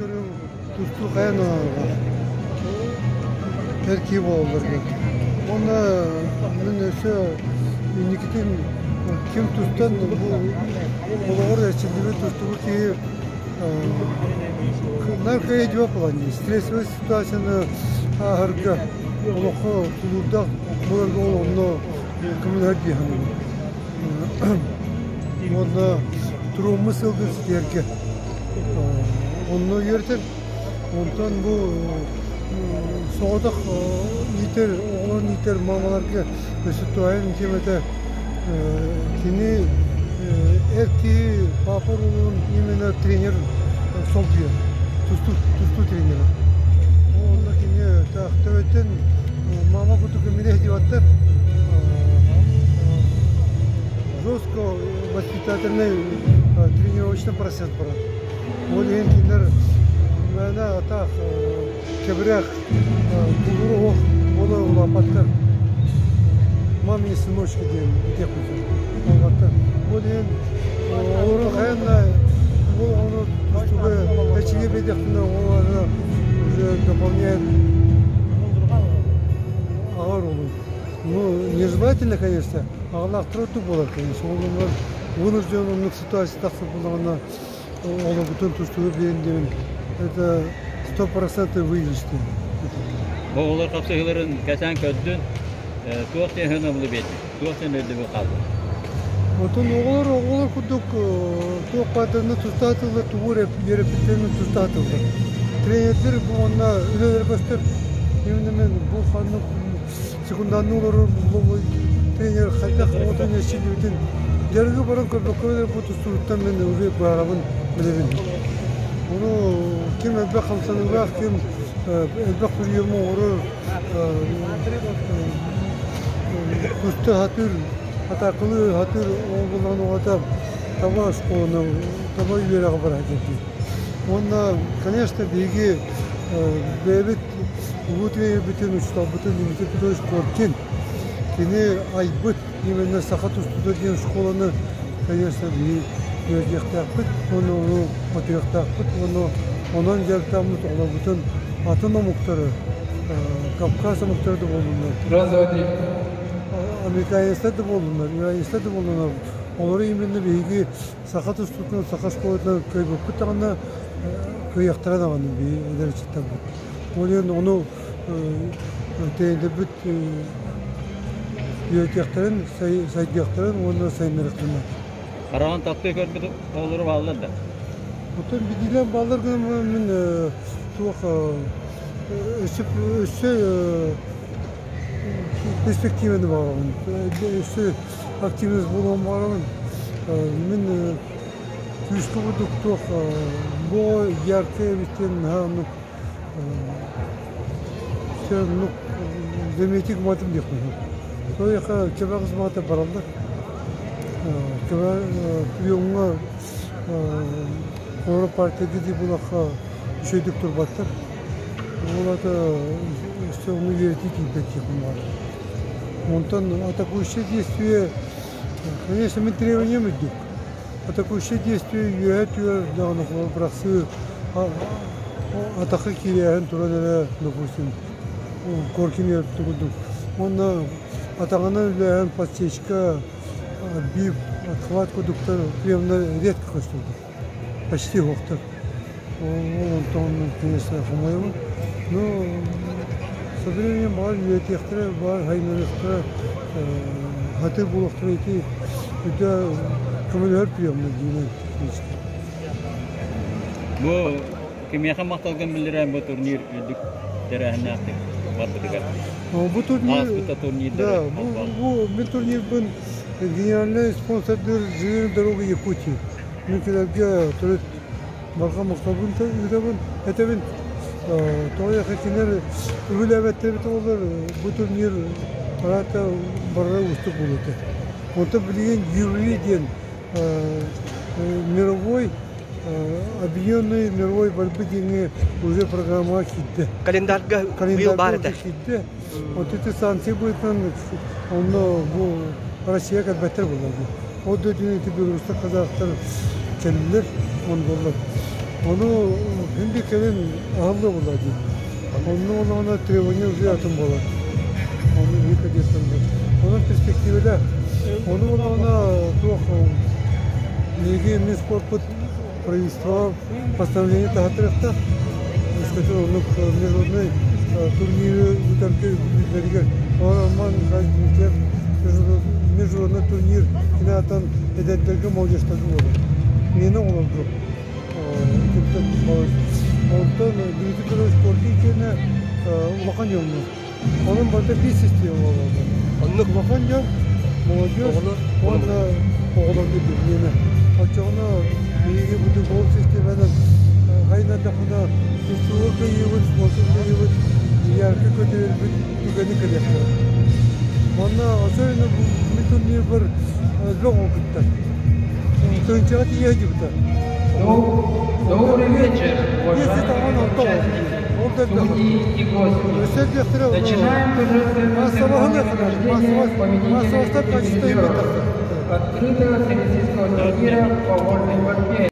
көрүҥ тустуу хайан аналлаах. Эр киһи буолалларыгар. Уонна мин өссө инникитин ким тустан бу олоҕор эрчиллибит тустубут киһи наркоидиот буолан стрессовай ситуацияны ааһарга олоххо тулуурдаах буоларга ол онно көмөлөһөр дии саныыбын. Уонна туруомму сылгы ситиэргэ онно үөрэтэр. Онтон бу соҕотох иитэр, оҕолорун иитэр мамаларга өссө туһаайан тиэмэтэ кини эр киһи папа оруолун именно тренер солбуйар, тустуу, тустуу тренера. Онно кини төбөттөн мама курдук эмиэ диэбаттар жестко воспитательный тренировочный процесс барар. Ол иһин кинилэр мээнэ атаах кэбирэх тулуур оһох буола улааппаттар. Мамины сыночки диэн этиэхпин сөп. Буолбаттар. Ол иһин олору хайан да ол оҕону тустууга эчигэ биэрдэхпинэ оҕолоро уже дополняет аҕа оруолун. Ну, нежелательно, конечно, аҕалаахтара ордук буолар, конечно. Ол оннугар вынужден оннук ситуация тахсар буоллаҕына олорбутун тустууга биэрин диэн это 100% выигрышный. Оҕолор хапсыһыыларын кэтээн көрдүн, туох диэн сыанабылы биэрдин, туох диэн өйдөбүл хаалла? Отон оҕолор оҕолор курдук туох баардарын тустаатылар, тугу үөрэппиттэрин тустаатылар. Тренердэр бу уонна үлэлэр көстөр. Именно мен бу ханнык секунданны олорор тренер хайдах оҕотун эчиллибитин дьарыгы баран көрбөккө бу тустууттан мен уже баарабын билэбин. Ону ким элбэх хамсаныылаах, ким элбэх приему оҥорор, туста сатыыр, атаакалыы сатыыр оҕолорун оҕото таба оскуоланы, таба үөрэҕи барар дии. Уонна, конечно, биһиги бэйэбит улуу тренербитин, учууталбытын Дмитрий Петрович Коркин кини айбыт именно саха тустуута диэн школаны, конечно, биһиги үөрдүөхтээхпит уонна ону батыахтаахпыт уонна онон дьарыктааммыт оҕолорбутун атын омуктары, Кавказ омуктары да буоллуннар, Раз, два, три. американецтар да буоллуннар, иранецтар да буоллуннар, олору именно биһиги саха тустуутунан, саха школатынан кыайбыппыт даҕаны, кыайыахтара даҕаны биһиги эдэр ыччаттарбыт. Ол иһин ону тренердэрбит үөрэтиэхтэрин, сайдыахтарын уонна сайыннарыахтарын наада. Хараҕын таптыы көрбүт оҕолору бааллар да? Оттон бидилэн бааллар гынан мин туох өссө өссө перспективаны баҕарабын. Өссө активность буолуон баҕарабын. Мин күүскэ курдук туох бу яркай эбиттэн наһаа оннук все оннук заметить гымматым диэхпин сөп. Тоҕо кэбэҕэс баҕата бараллар. Кэбэ приемҥа олорор партия дии булахха үчүгэйдик турбаттар. Ол аата өссө ону үөрэтии тиийбэт диэхпин баҕарабын. Онтон атакующее действие, конечно, мин требованием үрдүк. Атакующее действие үөһэ түөр даҕаны бырахсыы атахха киирээһин туран эрэ, допустим, Коркин үөрпүтүн курдук. Уонна атаҕынан үлээһин подсечка, отбив, отхват курдуктар приемнар редко көстөллөр. Почти суохтар. Ол онтон, конечно, хомойобун. Ну, со временем баар үөрэтиэхтэрэ, баар хайынарыахтара, хатыр буолуохтара ити өтө көмөлөһөр приемнар диинэн технически. Бу кимиэхэ махталгын биллэрэн бу турнир үрдүк тэрээһиннээхтик барбытыгар? Бу турнир, Ааспыта турнирдары да, бу, бу мин турнирбын генеральный спонсордыр Железная дорога Якутии. Мин кинилэргэ төрүт барҕа махталбын ыытабын, этэбин. Тоҕо кинилэр үбүлээбэттэрбит оҕолор бу турнир араата барара уустук буолуо этэ. Онтон билигин юбилей диэн мировой объединенной мировой борьбы диэҥҥэ уже программаҕа киирдэ. Календарга быйыл баар этэ. Киирдэ. Вот эти санкции быһыытынан онно бу Россия кэлбэттэр буолла. Ол да ити белорустар, казахтар кэллилэр, монголлар. Ону Син биир кэлин аһыллыа буолла дии. Онно олоҕуна требование уже атын буолар. Ону биир кадеттан Онон перспективалаах. Ону олоҕуна туох биһиги мин спорпут правительство постановление таһаттарыахтаах. Өскөтүн оннук международный турниры ыытарга үбүлэригэр Роман Михайлович Дмитриев международный турнир кинатан эдэрдэргэ молодежтарга буолар. Миэнэ оҕолорго Онтон Дмитрий Петрович спортун киэнэ улахан дьоҥҥо. Онон барыта биир система буолаллар. Оннук. Улахан дьон, молодежь уонна оҕолорго миэнэ. Оччоҕуна биһиги бу ол системанан хайнардахпына тустууга кыайыыбыт, спорту кыайыыбыт, ярко көтүрэрбит түгэни кэлиэхтэрэ. Манна особенно мин турнирбар элбэх оҕо кыттар. Тыһыынчаҕа тиийэ сылдьыбыта. Добрый вечер, уважаемые участники, судьи и гости. Начинаем торжественную церемонию награждения победителей и призеров открытого всероссийского турнира по вольной борьбе.